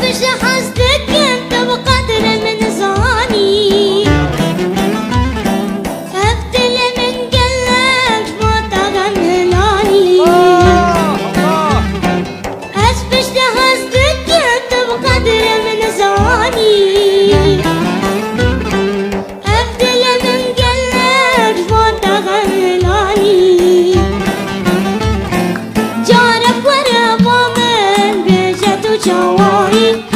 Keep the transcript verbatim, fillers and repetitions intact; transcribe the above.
Piştî hez dikim tu bi qedrê min zanî. Ev dilê min gelek ji bo te xemhilanî. Ez piştî hez dikim tu bi qedrê min zanî. Ev dilê min gelek ji bo te xemhilanî. Carek were bo min bêje tu çawa yî.